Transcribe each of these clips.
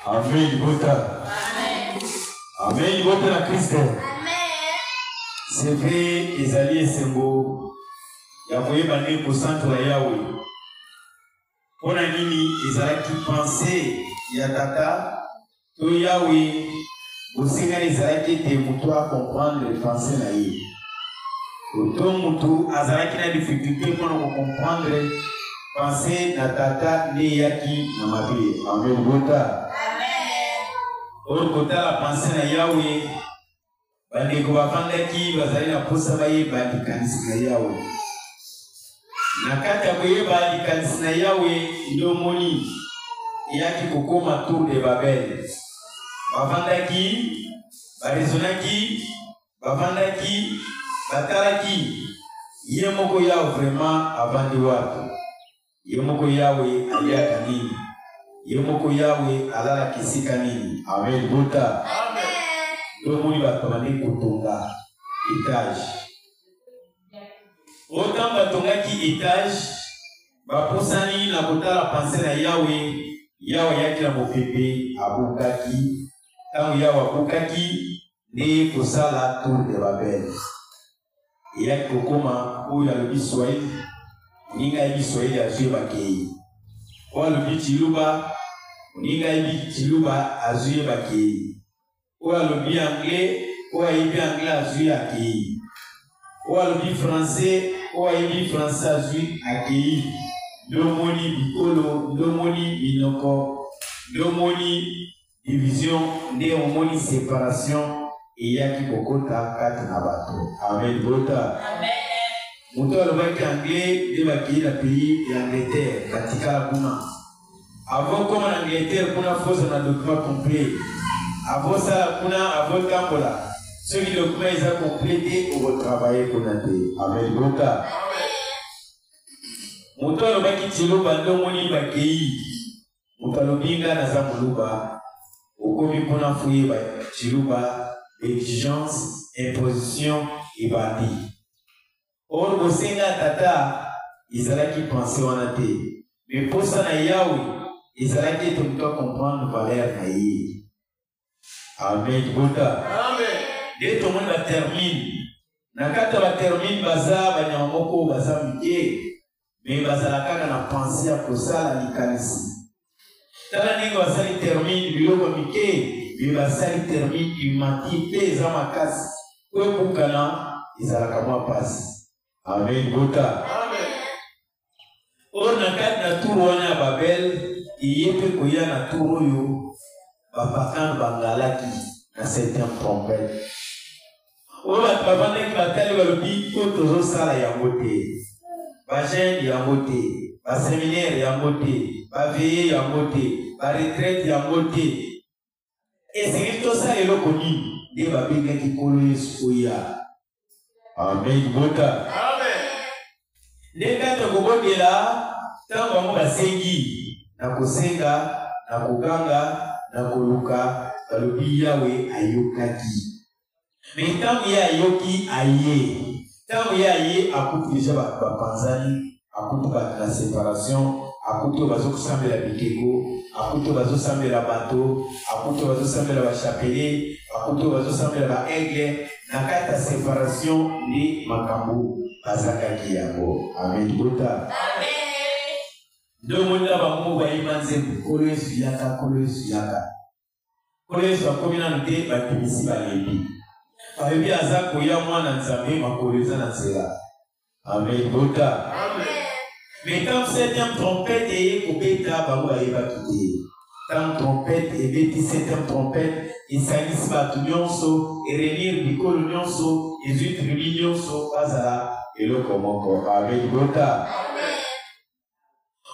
Amen libota. Amen libota na Kristo. C'est vrai ezali esengo ya koyeba nde kosantola Yawe. Mpo na nini ezalaki pensee ya tata to Yawe bosengani ezalaki ete moto a comprendre pensee na ye to moto azalaki na difficulté mpo na kocomprendre pensee na tata nde eyaki na mabe. Amen libota. Oyo kotala pensee na Yawe Bandeko bafandaki bazali na mposa bayeba likanisi na Yawe. Na kati ya koyeba likanisi na Yawe nde omoni eyaki kokoma Tour de Babel. Bafandaki, baresonaki, bafandaki, batalaki ye moko Yawe vraiment avandi wapi. Ye moko Yawe aliaka nini? Ye moko Yawe alalaka esika nini? Amen libota. Nde omoni bato babandi kotonga etage. O ntango batongaki etage, bapusani na kotala pense na Yawe. Yawe ayaki na mopepe, abukaki. Ntango Yawe abukaki, nde kosala tour de Babel. Eyaki kokoma oyo alobi Swahili. Moninga ayebi Swahili azwi ye bakei. Oyo alobi Tshiluba, moninga ayebi Tshiluba azwi ye bakei. Oyo alobi anglais, oyo ayebi anglais azwi akei. Oyo alobi français, oyo ayebi français azwi akei. Nde omoni bikolo, nde omoni minoko, nde omoni division, nde omoni separation eyaki kokota kati na bato. Amen bota. Amen. Moto alobaki anglais nde bakei na pays ya Angleterre, batikala kuna. Avant okoma na Angleterre kuna faut ozala na document complet. Avant osala kuna, avant otambola, soki document eza complet te, oko travailler kuna te. Amen bota. Moto alobaki tshiluba nde omoni bakei. Moto alobi nga naza moluba, okomi kuna faut oyeba tshiluba, exigence, imposition ebandi. Or bosenga ya tata ezalaki pense wana te, mais posa na Yahwe ezalaki ete moto a comprendre valeur na ye. Amen libota. Amen. Nde tomoni ba termine na kati ya ba termine baza banyama moko baza mike mais bazala kaka na pense ya kosala likanisi. Tala ndenge basali termine biloko mike mais basali termine imati mpe eza makasi po ebukana ezalaka mwa mpasi. Amen bota. Amen. Oyo na kati na tour wana ya Babel eye mpe koya na tour oyo bapakano bangalaki na septième trompette. Oyo bato bavandaki batali balobi oyo tozosala yango te, bajeune yango te, baseminaire yango te, baveye yango te, baretraite yango te. Esengeli tosala eloko nini? Nde babengaki Nkolo Yesu oya. Amen libota. Amen. Nde kati ya kobondela, ntango bango basengi na kosenga, na koganga, na koluka, balobi Yawe ayokaki. Mais ntango ye ayoki, aye. Ntango ye aye, akuti deja bato bapanzani, akuti bato na separation, akuti oyo bazosambela bikeko, akuti oyo bazosambela bato, akuti oyo bazosambela ba chapelet, akuti oyo bazosambela ba aigle. Na kati ya separation nde makambo bazangaki yango. Amen libota. Amen. Nde omoni na bango bayemba nzembo, Nkolo Yesu yaka, Nkolo Yesu yaka. Nkolo Yesu akomi nanu te, bandimisi balembi. Balobi aza koya mwana Nzambe, makolo eza na nzela. Amen libota. Amen. Mais ntango septième trompette eye kobeta, bango bayebaki te. Ntango trompette ebeti, septième trompette esangisi bato nyonso, erenir bikolo nyonso, ezwi tribu nyonso, bazala eloko moko. Amen libota. Amen.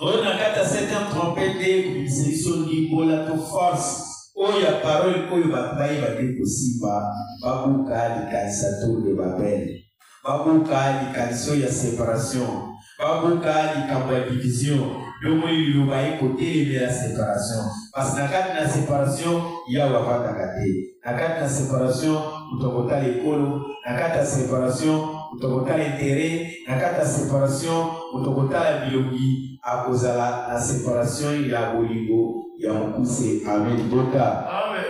Oyo na kati ya septième trompette nde ekobimisa biso ndimbola to force oyo ya parole oyo bato bayeba nde kosimba, babuka likanisa tour de Babel, babuka likanisi oyo ya separation, babuka likambo ya division. Nde omoni liloba ye kotelemela separation, parce na kati na separation Yawe avandaka te. Na kati na separation moto akotala ekolo, na kati ya separation moto akotala interet, na kati ya separation moto akotala bilongi, akozala na separation ya bolingo ya mokuse. Amen libota. Amen.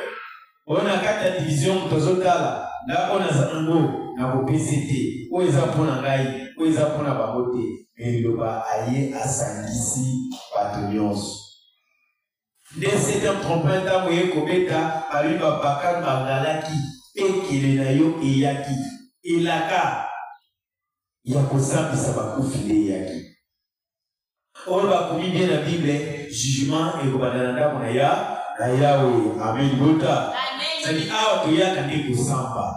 Oyo na kati ya division moto azotala nga oyo naza nango nakopesa te, oyo eza mpo na ngai, oyo eza mpo na bango te. Me liloba aye asangisi bato nyonso. Nde septième trompette ntango eye kobeta, balobi bapakano bangalaki, mpe nkele na yo eyaki. Elaka ya kosambisa bakufi nde eyaki. Oyo bakomi bien na Bible, jugement ekobanda na ndako na ya na Yawe. Amen libota. Amen. Cest awa toyaka nde kosamba.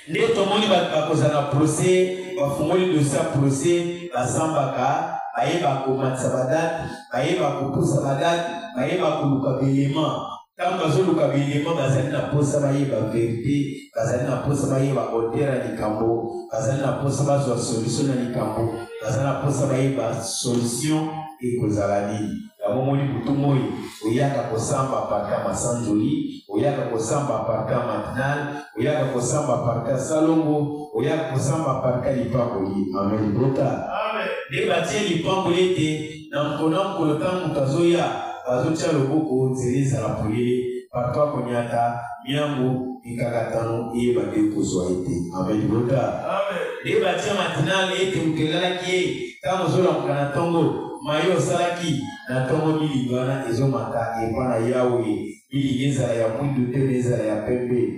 Nde tomoni bato bakozala na procès, bafungoli dossier ya procès, basambaka, bayeba komatisa badate, bayeba kopusa badate, bayeba koluka baelema. Ntango bazoluka baelema, bazali na mposa bayeba verite, bazali na mposa bayeba auteur ya likambo, bazali na mposa bazwa solution na likambo, bazali na mposa bayeba solution ekozala nini. Yango omoni butu moi oyaka kosamba parka masanzoli, oyaka kosamba parka matinal, oyaka kosamba parka salongo, oyaka kosamba parka lipamboli. Amen libota. Amen. Nde batie lipamboli ete na mokolo na mokolo ntango moto azoya, bazotia loboko nzela ezala polele, partout akonyata miango. Mikakatano eyeba nde kozwa ye te. Amen libota. Nde batia matinale ete moto elalaki ye ntango ozolamuka na ntongo, maye osalaki na ntongo milinga wana ezomata epa na Yawe. Milinga ezala ya mwindu te me ezala ya pembe.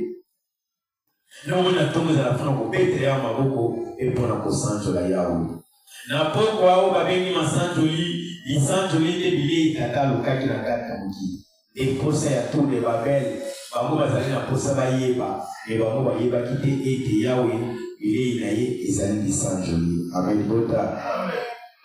Nongo na ntongo ezala mpo na kobetela Yawe maboko mpe mpo na kosanzola Yawe. Na pokwa oyo babengi masanzoli, lisanzoli nde bilei tata alukaki na kati na mokili. Nde mposa ya Tour de Babel, bango bazali na mposa bayeba, me bango bayebaki te ete Yawe bilei na ye ezali lisanzoli. Amen libota.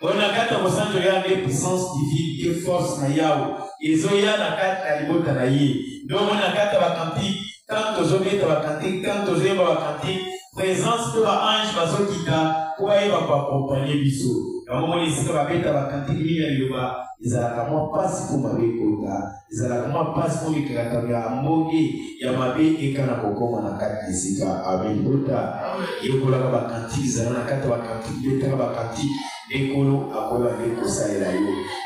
Oyo na kati ya kosanzola ya nde puissance divine te force na Yawe ezoya na kati na libota na ye. Nde omoni na kati ya bakantike, ntango tozobeta bakantike, ntango tozoyemba bakantike, présence mpe baange bazokita mpo bayeba koakompanye biso. Yango omoni esika babeta bakantike mingi ya liloba ezalaka mwa mpasi mpo mabe ekota, ezalaka mwa mpasi mpo mikakatano ya mbonge ya mabe ekana kokoma na kati na esika. Amen libota. Yekolaka bakantike, zala na kati ya bakantike, betaka bakantike, nde Nkolo akoyeba nde kosalela yo.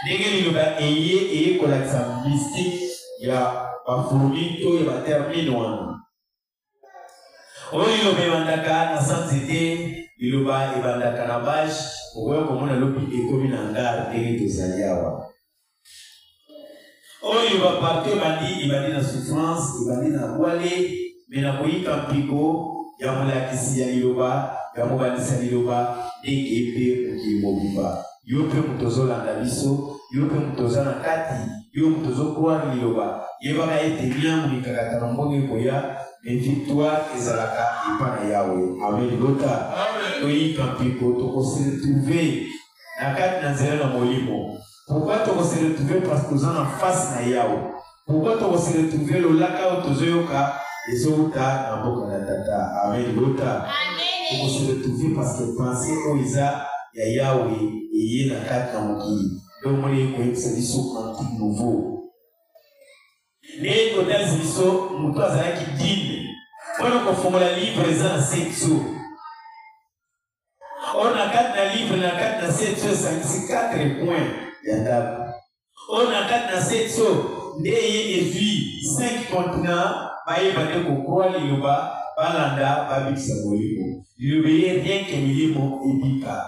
Ndenge liloba eye eye kolakisa mystique ya bafourmi to ya batermine wana. Oyo liloba ebandaka na sans nzete, liloba ebandaka na bashe, okoya komona lobi ekomi na ngare ndenge tozali awa. Oyo liloba partout ebandi, ebandi na souffrance, ebandi na bwale, me na koyika mpiko ya molakisi ya liloba, ya mobandisi ya liloba, ndenge mpe mokili mobimba. Yo mpe moto ozolanda biso, yo mpe moto oza na kati, yo moto ozocroire liloba, yebaka ete miango mikakatano mbongo ekoya, me victoire ezalaka epa na Yawe. Amen libota. Toyika mpiko, tokose retrouver na kati na nzela na molimo. Pourquoi tokose retrouver? Parce que toza na face na Yawe. Pourquoi tokose retrouver? Lolaka oyo tozoyoka ezowuta na mboka na tata. Amen libota. Tokose retrouver parce que pensée oyo eza ya Yawe eye na kati na mokili. Donc omoni ye koyebisa biso cantique nouveau. Nde kotalisa biso moto azalaki digne mpo na kofongola livre eza na sept sceaux. Or na kati na livre na kati na sept sceaux esangisi 4 coins ya ndako. Oyo na kati na sept sceaux nde ye ezwi 5 continents bayeba nde kokroa liloba balanda babikisa molimo. Liloba eye rien que milimo ebika.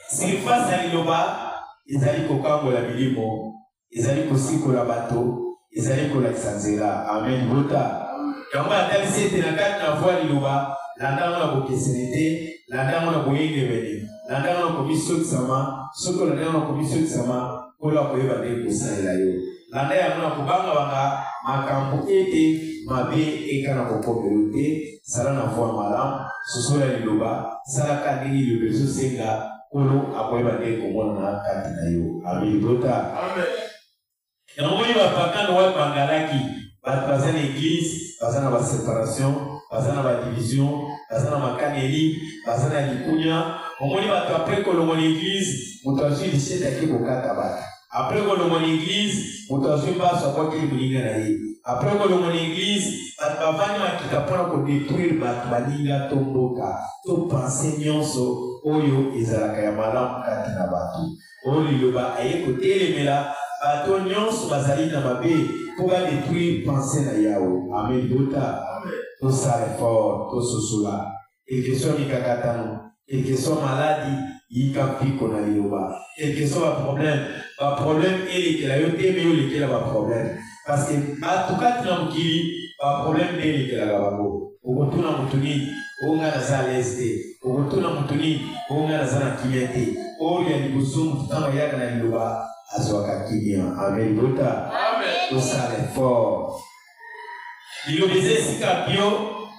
Surface ya liloba ezali kokangola milimo, ezali kosikola bato, ezali kolakisa nzela. Amen libota. Yango atalisi ete na kati na voi liloba, landa yango na bokesene te, landa yango na boyengebene, landa yango na komisokisama. Soki olanda yango na komisokisama, Nkolo akoyeba nde kosalela yo. Landa yango na kobangabanga makambo ete mabe ekana kokomela yo te. Sala na voi malamu, sosola liloba, salaka ndenge liloba ezosenga, Nkolo akoyeba nde komonana kati na yo. Amen libota. Amen. Yango moni bapakano wapi bangalaki bato baza na eglise, baza na baseparation, baza na badivision, baza na makaneli, baza na likunya. Omoni bato apres kolongwa na eglise, moto azwi lishete ake kokata bato. Apres kolongwa na eglise, moto azwi mbaso abwakeli moninga na ye. Apres kolongwa na eglise, bato bavandi makita mpo na kodetruire bato baninga to mboka to pense nyonso oyo ezalaka ya malamu kati na bato. Oyo liloba aye kotelemela bato nyonso bazali na mabe mpo badetruire pense na Yawe. Amen libota. Tosala effort, tososola. Quelque soit mikakatano, quelque soit maladi, yika mpiko na liloba. Quelque soit baproblème, baproblème elekela yo te, me yo lekela baproblème. Parce que bato kati na mokili, baproblème nde elekelaka bango. Okotuna moto nini? Oyo ngai naza à l'aise te. Okotuna moto nini? Oyo ngai naza na kimia te. Oyo ya liboso moto ntango ayaka na liloba azwaka kimia. Amen libota. Tosala effort. Liloba eza esika bio,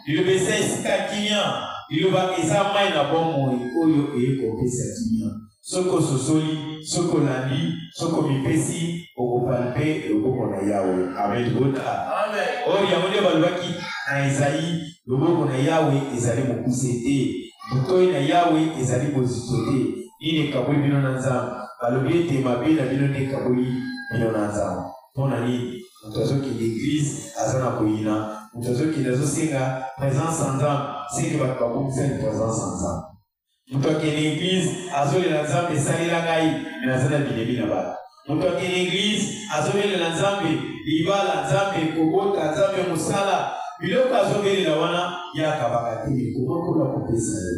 liloba eza esika kimia, liloba eza mai na bomoi oyo eye kopesa kimia. Soki ososoli, soki olandi, soki omipesi, okopalpe loboko na Yawe. Amen libota. Oyo yango nde balobaki na Ezayi, loboko na Yawe ezali mokuse te, litoyi na Yawe ezali bozito te. Nini ekaboli bino na Nzambe? Balobi ete mabe na bino nde ekaboli bino na Nzambe. Mpo na nini? Moto azokende eglise aza na koyina, moto azokende azosenga presence ya Nzambe, seke bato babungisaki presence ya Nzambe. Moto akende eglise azolela Nzambe esalela ngai, me naza na binemi na bato. Moto akende eglise azobelela Nzambe libala, Nzambe kobota, Nzambe mosala. Biloko azobelela wana ye akabaka te, ekoma Nkolo akopesa ye.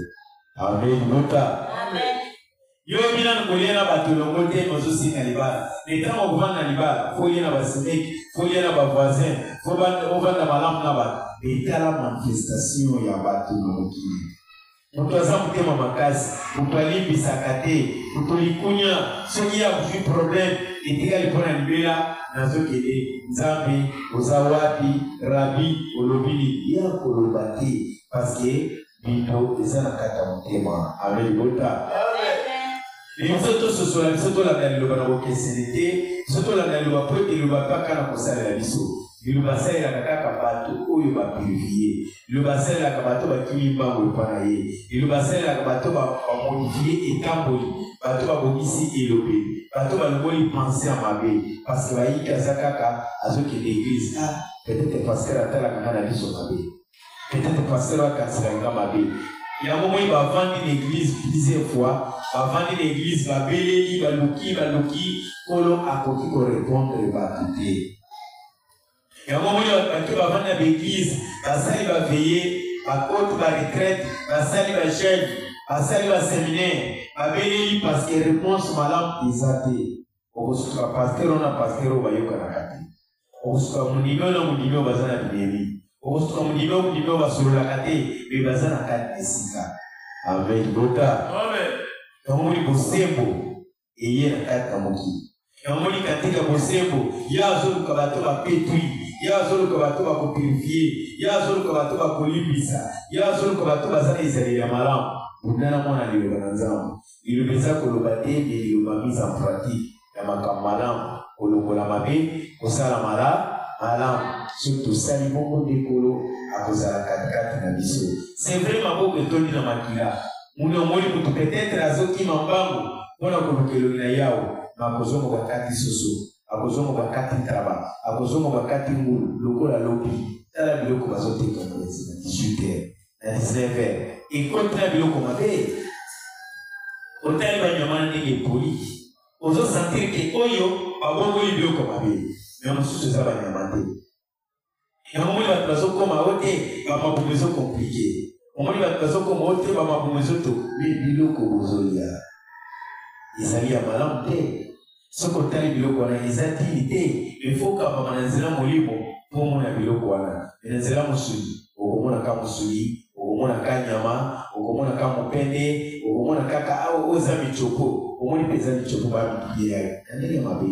Amen libota. Amen. Yo oyebi nanu kolia na bato elongo te, mais ozosenga libala. Mais ntango okovanda na libala, fo olia na basemeki, fo olia na bavoisin, fo ovanda malamu na bato. Mais tala manifestation ya bato na mokili. Moto aza motema makasi, moto alimbisaka te, moto likunya, soki ye akozwi problème etikali mpo na libela. Nazokende, Nzambe oza wapi? Rabi olobi nini? Ye akoloba te, parce que bindo eza na kati ya motema. Amen libota. Biso tososola, biso tolanda liloba na bokeseni te, biso tolanda liloba mpo ete liloba mpe aka na kosalela biso. Liloba asalelaka kaka bato oyo bapurifie. Liloba asalelaka bato bakimi mbango epa na ye. Liloba asalelaka bato bamodifie etamboli, bato babongisi elobeli, bato balongoli pensée ya mabe, parce que bayiki aza kaka azokende eglise. Ah, peut-être pasteur atalaka nga na liso mabe, peut-être pasteur akanisaka nga mabe. Yango moi bavandi na église plusieurs fois, bavandi na église, babeleli, baluki, baluki, Nkolo akoki korépondre bato te. Yango moi bato bavandi na baeglise, basali baveille, bakoti baretraite, basali bajeune, basali baseminaire, babeleli, parce que réponse malamu eza te. Okosuka pasteur oyo na pasteur oyo bayokanaka te, okosuka mondimi oyo na mondimi oyo baza na binemi, okosuka mondimi oyo mondimi oyo basololaka te, me baza na kati na esika. Amen libota. Yango moni bosembo eye na kati na mokili. Yango moni katika bosembo, ye azoluka bato bapetwi, ye azoluka bato bakopurifie, ye azoluka bato bakolimbisa, ye azoluka bato baza na ezaleli ya malamu. Bundana mwana liloba na Nzambe. Liloba eza koloba te, me liloba mise en pratique ya makambo malamu, kolongola mabe, kosala malamu. Soki tosali bongo nde Nkolo akozala katikati na biso. C'est vrai, maboko etondi na makila. Muni omoni motu peut-être azokima mbangu mpona koluka elongi na Yawe, ma akozonga bakati soso, akozonga bakati ntaba, akozonga bakati ngulu lokola lobi. Tala biloko bazoteka na wenze na 18 heures, na 19 heures, ekoti na biloko mabe. Otali banyama na ndenge epoli, ozosentir ke oyo babongoli biloko mabe, me mosusu eza banyama te. Yango omoni bato bazokoma o te, bamabumu ezokomplike. Omoni bato bazokoma o te, bamabumu ezoto, me biloko bozolia ezali ya malamu te. Soki otali biloko wana eza tini te, ifo okambama na nzela molimo mpo omona biloko wana. Me na nzela mosuni okomona ka mosuni, okomona ka nyama, okomona ka mopende, okomona kaka awa oyo eza michopo. Omoni mpe eza michopo bamikiye na ndenge mabe.